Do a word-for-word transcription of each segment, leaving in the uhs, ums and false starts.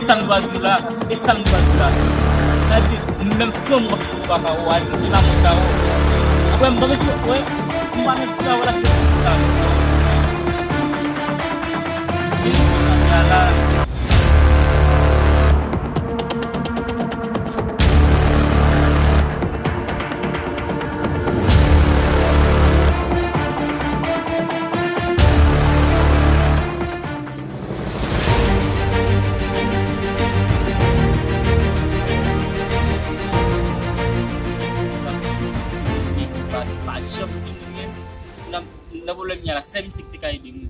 E sa m pral di w la, e sa m pral di w la. Sa di, menm fanm w ap chouchou pa ka wè, e pa mwen ka wè. Apre m pa bezwen wè, m pa nan ti travay la ki sa. E sa la. Pa, pa janm vin gen nan, nan pwoblèm ya la, sèl misye ki te ka ede m.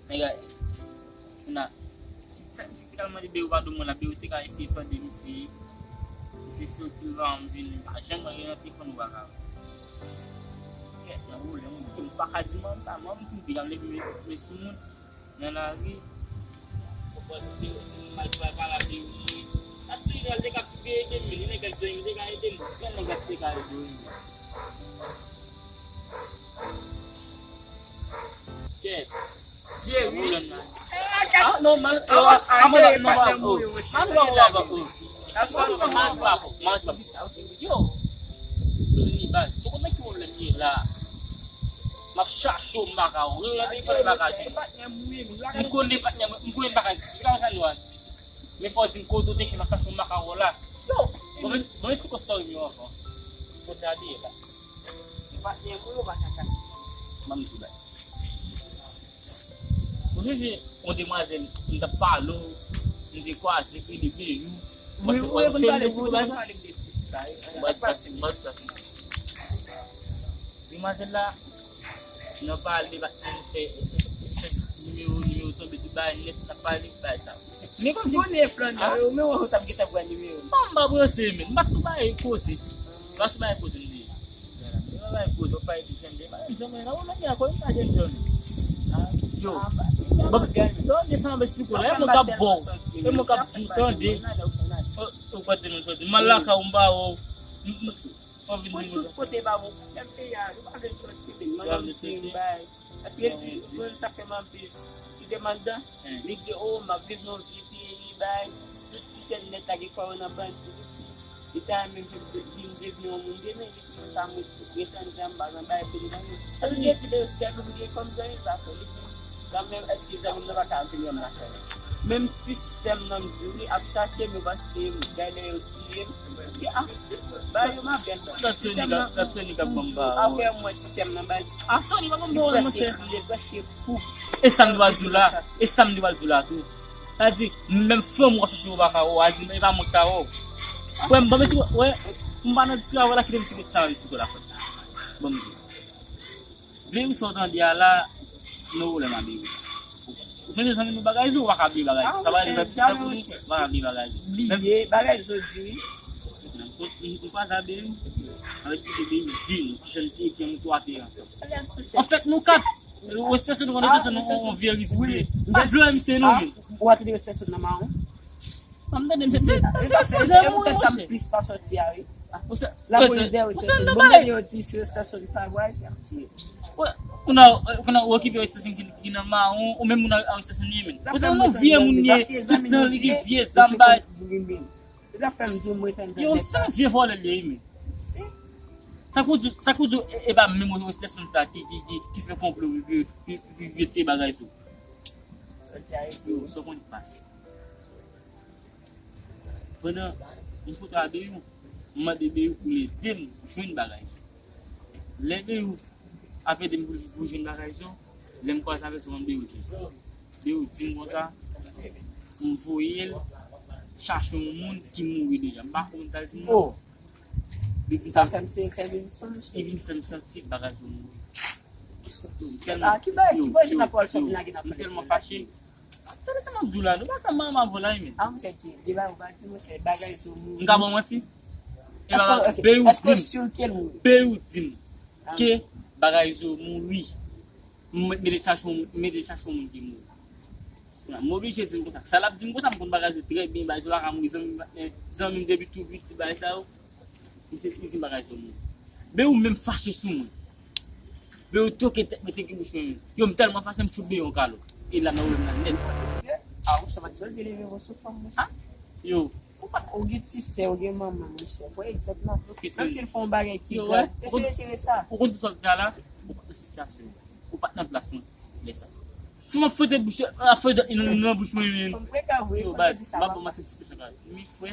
Nèg la, na, sèl misye ki te ka mande Beyou padon mwen la, Beyou te ka eseye tande misye. Misye soti l pa janm vin, pa janm rele nan telefòn ou pa ka. Kèt, nan pwoblèm, ou pa ka di manm sa, manm di m deja m leve men sou moun. Nan lari, ou pral mande m al travay pa lave wi. Aswè, li te ka pi byen ede m, li nèg ak zanmi, li te ka ede m, san nèg la te ka ede w. Kèt. Jerry. Ah, non, man, ah, ah, man, Jerry, non, patnè m ou ye, monchè. Yo, Sony, baz, sou konn ki pwoblèm ye la. M ap chache w, m pa ka wè w. Rele nan telefòn, m pa ka jwenn. M konnen patnè m, m konnen m pa ka. Jiska sa nou a. Men fò w di m kote w te, ke m ap chache w, m pa ka wè w la. Yo. Bon, men, bon, men si kòs tò yo ankò. Kote a te ye la. Patnè m ou yo pa ka kache. Ban m di w bagay. Ou sonje yon demwazèl, m t ap pale w, m te kwaze, ki rele Beyou. Wi, wi, mwen pale, mwen pale de fi sa, wi. Sa k pase? Demwazèl la, nan pale, ba, fè, fè nimewo, nimewo tonbe, di bay nèt, n ap pale, bay sa. Men kòmsi konnen flan nan yo, men ou t ap gentan pran nimewo. Ban m pa panse, men, m pa t sou bay koze. M pa t sou bay koze, m di. Yo pa bay koze, yo pa bay janm, yo pa bay janm, nan woman gen ankò, yo pa gen janm. Yo, bon, tande sa m ap esplike w la, e mwen k ap ba w, e mwen k ap di w, tande. Ou pa t de nou soti, m al lakay ou, m pa wè w. Ou vin di m sa. Tout kote pa bon, kèm peyi a, yo pa vin soti, men mwen di m bay. Paske li di, moun sa fè m anplis. Li te anndan, li di, o, m ap viv nan yon vye peyi, bay. Tout ti jèn nèt la gen kò yo nan bandi, tout ti. Li ta renmen vin, vin devni yon moun demen, li di, sa mwen ret anndan, m pa nan bay pou li nan. Sa vle di, yo sèl ou gen kòm zanmi, pa fè li vin. Kanmenm, èske zanmi m nan pa ka vin wè m lakay? Menm ti sè m nan m di wi, ap chache m, yo panse m, gade yo tiye m. Paske, a, ba yo m ap bèl. Ti sè m nan, apre mwen, ti sè m nan bay. A, Sony, pa ban m pawòl, monchè. Li prèske fou. E sa m te pral di w la, e sa m te pral di w la tou. Sa di, menm fanm w ap chache w pa ka wè w, a di, e pa mwen k ka wè w. Frè m, ban m si, wè, m pa nan di travay la, kite m si sa, kite la fòt. Ban m di. Men ou sa w tande a la, nou pwoblèm a Beyou. Ou sonje zanmi nou Bagay Zo, ou pa ka bliye Bagay Zo. Sa pa di sa pou nou, ou pa ka bliye Bagay Zo. Bliye Bagay Zo di wi. M pa sa Beyou. Anvèske Beyou di nou, ki jan nou te, ki jan nou twa te ansanm. Anfèt, nou kat, Westèson, nou konn Westèson, nou, on vye rizib li. Pa vle misye non, men. Ou a tande Westèson nan mawon? An m tande misye, se, se, se poze moun, monchè. Plis pa sòti a, wi. Lapolis dèyè Westèson. Bon, men yo di si Westèson pa vwayaje, y ap tiye. Kounye a, kounye a, ou okipe Westèson ki, ki nan mawon, ou menm moun a Westèson li ye, men. Westèson yon vye moun li ye, tout tan li gen vye zam bay. Li ta fè m di w mwen tande nèg la. Yo, se yon vye vòlè li ye, men. Sa k ou di, sa k ou di, e, e pa menm Westèson sa ki, ki, ki, ki fè konplo, yo, yo, yo, yo tiye Bagay Zo. Yo, sa w konn ki pase. Pandan m fout a Beyou, m mande Beyou pou l ede m jwenn Bagay Zo. Lè Beyou ap ede m pou, pou jwenn Bagay Zo, lè m kwaze avèk sa, Beyou di m. Beyou di m konsa, m voye l chache yon moun ki mouri deja. M pa konn sa l di m nan. Li di sa, li vin fè m santi Bagay Zo mouri. M tèlman, yo, yo, m tèlman fache. Tande sa m ap di w la, nou pa sa manman avè w la, men. Ah, monchè, di, di ba, ou pa di, monchè, Bagay Zo mouri. M ka ba w manti? E pa, Beyou di m, Beyou di m ke Bagay Zo mouri. M mete chache yon, m mete chache yon moun ki mouri. Kounye a, m oblije di l konsa. Sa l ap di m konsa, m konn Bagay Zo trè byen, Bagay Zo pa ka mouri, zanmi m, zanmi m depi tou piti, bagay sa yo. Misye di Bagay Zo mouri. Beyou menm fache sou mwen. Beyou toke tèt mete ki bouch mwen. Yo, m tèlman fache, m fout Beyou yon kalòt. E la, nan wè m nan nèt. Ah, ou sa pa t sipoze leve vwa sou fanm, mesye. Yo. Ou pa, ou gen ti sè, ou gen manman, mesye. Pran egzanp la. Ok, menm si l fè yon bagay ki grav, eseye jere sa. Ou konn sa w di a la? Ou pa t nan sitiyasyon. Ou pa t nan plas mwen lè sa. Si m ap fwete bouch, ap fwete nan, nan bouch mwen, men. Fanm frekan vre, yo, baz, m ap ba w manti ti pèsonaj. Wi, frè.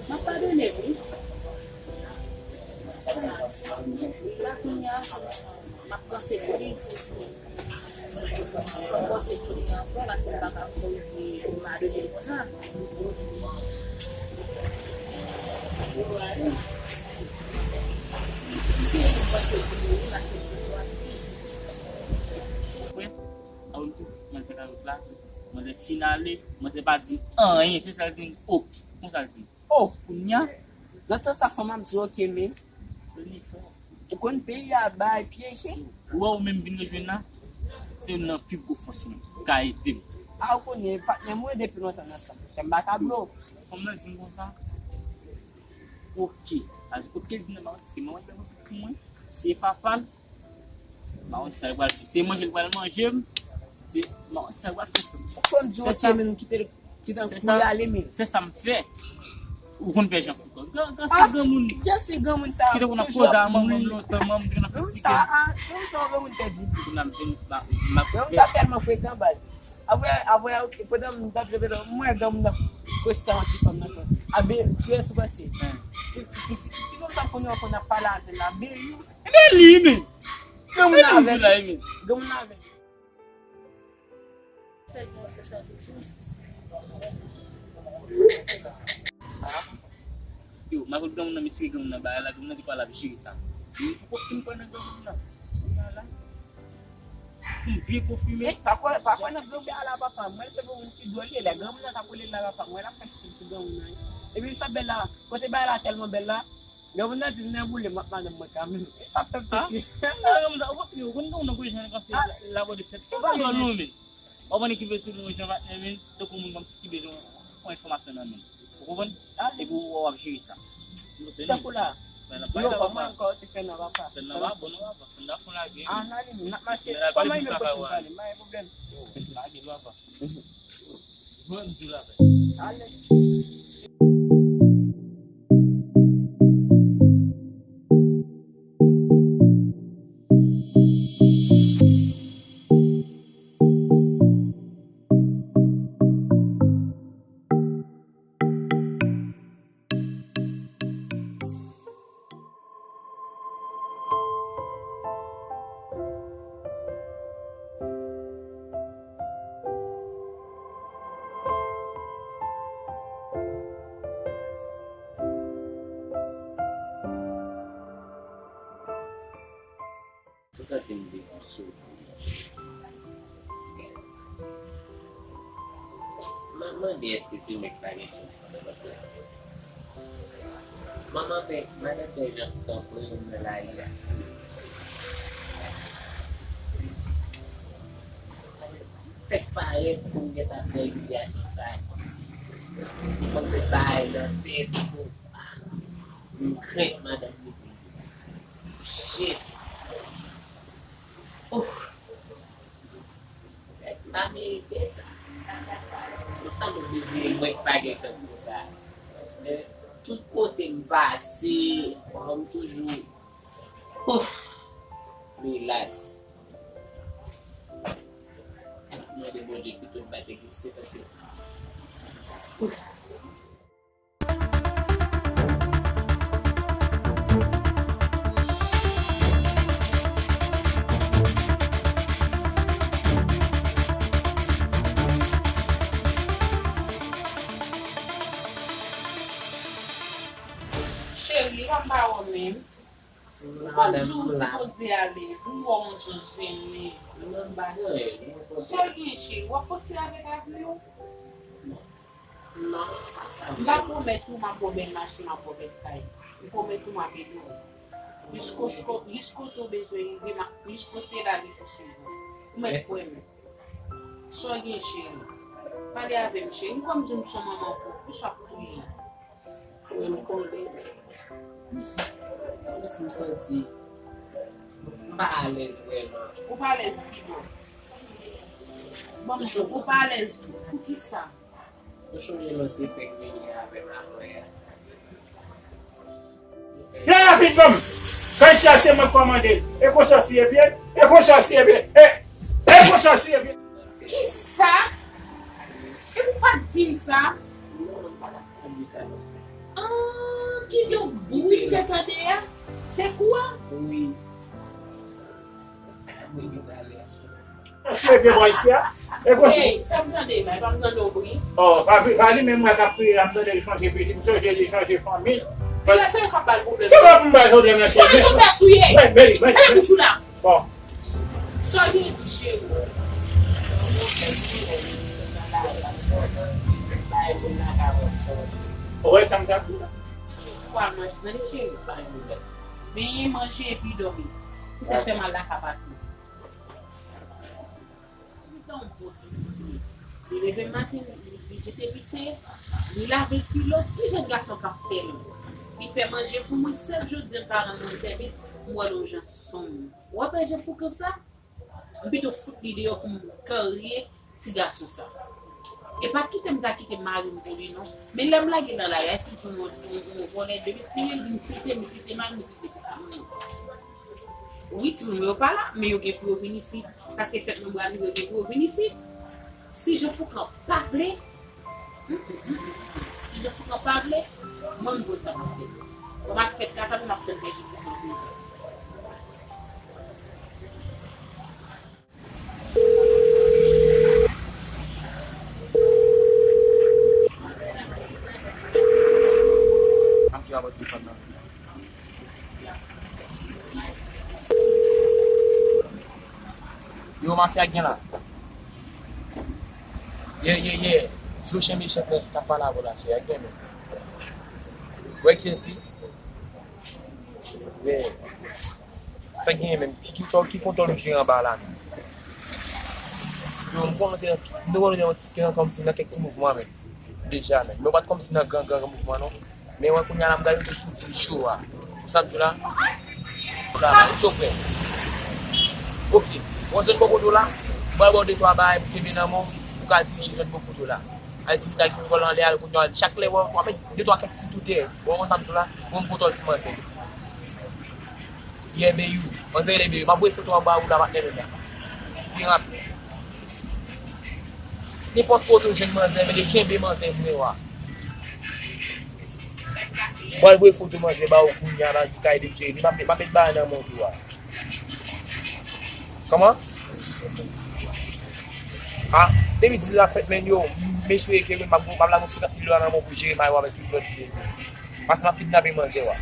M ap padone l, wi. La kounye a, m ap panse pou li. M ap panse pou li ankò, paske m pa ka pou di m padone l konsa. Frè, avan m sou manzè kalòt la, manzè fin ale, manzè pa di m anyen, se sa l di m, o, konsa l di m. Oh, kounye a, nan tan sa fanm ap di, ok, men, ou konn peyi a bay pyeje. Ou wè ou menm vin rejwenn la, se youn nan pi gwo fòs mwen, ou ka ede m. A, ou konnen, patnè mwen depi lontan nan sa. Jan m pa ka blo. Fanm nan di m konsa, ok, a di, ok, di nan ba se manman ki bay pou mwen, se papa l. M pa konn sa l pral fè. Se manje l pral manje m. Se, m pa konn sa l pral fè. Fò m di w, ok, men kite l, kite l kouri ale, men. Se sa m fè. Ou konn pè Jan Foukan. Gran, gran se granmoun. Gran se granmoun sa. Ki te konn ap koze a manman m lontan, manman m te konn ap eksplike m. Granmoun sa, granmoun sa, granmoun pèdi. Kounye a m vin, m ap, m ap. Granmoun sa tèlman frekan, baz. Apre, apre, ok, pandan m t ap jwe, m wè granmoun nan koste yon ti fanm nan. Abe, kiyès ou panse? Ti, ti, ti fanm sa kounye a konn ap pale avè l la, Beyou. Ebyen li menm. Granmoun nan avè l. Granmoun nan avè l. Yo, m avèk granmoun nan, m esplike granmoun nan bagay la, granmoun nan di kwa l ap jere sa. Li poko fin pran nan granmoun nan. Kounye a la, pou m byen konfime. Men pa kwè, pa kwè nan granmoun sa la, papa. Mwen se pou moun ki dwòl li, lè granmoun nan t ap rele l la, papa. Mwen l ap fè stil sou granmoun nan. Epi sa bèl la, kote bagay la tèlman bèl la, granmoun nan di, "Nèboulem, m ap madanm mwen kanmenm." E sa fè m piti. Granmoun sa, ou konn granmoun nan gwo jan kòmsi l abòde tèt. Se pa dwòl non, men. W ap annik rive sou nou jan patnè, men, tankou moun kòmsi ki bezwen yon enfòmasyon nan men. Ou konprann? Epi w, w ap jere sa. Tankou la. Yo, kòman ankò se fè nan papa? Fè nan papa, bon, nan papa. Fè nan fon lage. Ah, nan li, n ap mache. Kòman e menm kote m pale? M pa gen pwoblèm. Yo, lage l papa. Jwenn di la. Ale. Ou santi m depi sou. M ap mande èske se mwen ki pa gen chans nan sa k ap fèt. Manman pè, madanm pè Jan tanpri m nan lari a, si. Fèk parèt pou m gentan fè imilyasyon sa a kòmsi. Fò m met bagay nan tèt pou m krent madanm li. Shit. Ouf. Mèt pa merite sa. Pou sa nou bezwen mwen k pa gen chans konsa. Men tout kote m pase, m toujou, ouf. Milas. M ap mande Bondye ki tout bat egziste paske, ouf. Cheri, pa m pa wè w menm. Ou pa di w sipoze ale, pou m wè w yon jan jennen. Sa w gen cheri, w ap panse avèk avni w? Non. M pa pwomèt ou m ap ba w bèl machin, m ap ba w bèl kay. M pwomèt ou m ap ede w. Jiskote, jiskote w bezwen rive, m ap, jiskote lavi pou swiv ou. Ou mèt kwè m. Sa w gen cheri? Pale avè m cheri. M kwè m di w m se yon manman pwòp, poukisa w ap kriye? Mwen m kole. Kòmsi m santi m pa alèz vrèman. Ou pa alèz kibò? Ban m jwenn ou pa alèz pou kisa? Ou sonje lè w te fèk vini avè m apre a? Vin rapid ban m! Kay sa se mwen k kòmande l. E konsa si e byen? E konsa si e byen? E, e konsa si e byen? Kisa? E ou pa t di m sa? Non, m pa t ap di sa non. Ah, kidonk bri m te tande a, se kou a? Wi. Sa k ap rive talè a? Sa si e byen bò isi a? E konsa. Ey, sa m tande, men pa m tande w bri. Oh, pa, pa li menm mwen k ap kriye, m tande li chanje peyi, m sonje li chanje fanmi l. Piga se yo k ap ba l pwoblèm. Ki pwoblèm m ba l pwoblèm nan se men. Sa sou tès ou ye? Men, men, men, men. Fè bouch ou la. Bon. Sa w gen di cheri? Ou wè sa m t ap di la? Ou al manje, tande cheri. Benyen, manje epi dòmi. Poutèt fè mal la ka pase. Li t on bon ti fi. Li leve maten, li, li jete pise, li lave kilot, ki jèn gason k ap fè l? Li fè manje pou mwen, sèl jodi a l pa rann mwen sèvis, m wè l on jan sonm. W ap wè jan foukan sa? M pito fout li deyò pou m karye ti gason sa. E pa kite m ta kite mari m pou li non. Men lè m lage l nan lari a, si l jwenn yon, yon, yon vòlè, depi fini l vin pite m, li pite mari m, li pite pitit mwen. Wi, timoun mwen yo pa la, men yo gen pou yo vin isit. Paske fèt nou pral rive, yo gen pou yo vin isit. Si Jean Foucan pa vle, mm, mm, mm, mm, si Jean Foucan pa vle, mwen m konn sa m ap fè. Bon, m ap fèt la, m ap fèt bèl Jean Foucan vle. Ann tire avèk telefòn nan. Yo, mafya gen la. Ye, ye, ye. Zo chen mechan k ap pale avè w la, se ak gen men. Wè kiyès li? Ye. Sa genyen menm? Ki, ki, ki kontwòl ou jere anba la menm? Yo, m konnen te nan, m te konnen te nan yon ti, te nan kòmsi nan kèk ti mouvman menm. Deja menm. Men w pa t kòmsi nan gran, gran, gran mouvman non. Men wè kounye a la m gade w sou ti cho a. Ou sa m di w la? Ou la, ou so prè. Ok. Ou jwenn bò kote w la? M pral ba w de twa bagay pou kenbe nan men w, pou ka dirije jwenn bò kote w la. Al di m kay kontwòl anlè a, kounye a, chak lè w ap met de twa kèk ti tou dèyè. Bon, ou konn sa m di w la? Bon, m kontwòl ti manzè. Yè beyou. Manzè rele beyou. M ap voye foto anba ou la, patnè, menm la. Byen rapid. Nenpòt kote w jwenn manzè, mete kenbe manzè vre wa. M pral voye foto manzè ba ou kounye a, baz, li ka ede m jere. M ap, m ap met bagay nan men w tou a. Kòman? Ah, depi di la fèt, men yo, m espere ke m ap, m ap lage yon senkant mil dola nan men w pou jere mayo avèk tout lòt yo. Paske m ap kidnape manzè wa.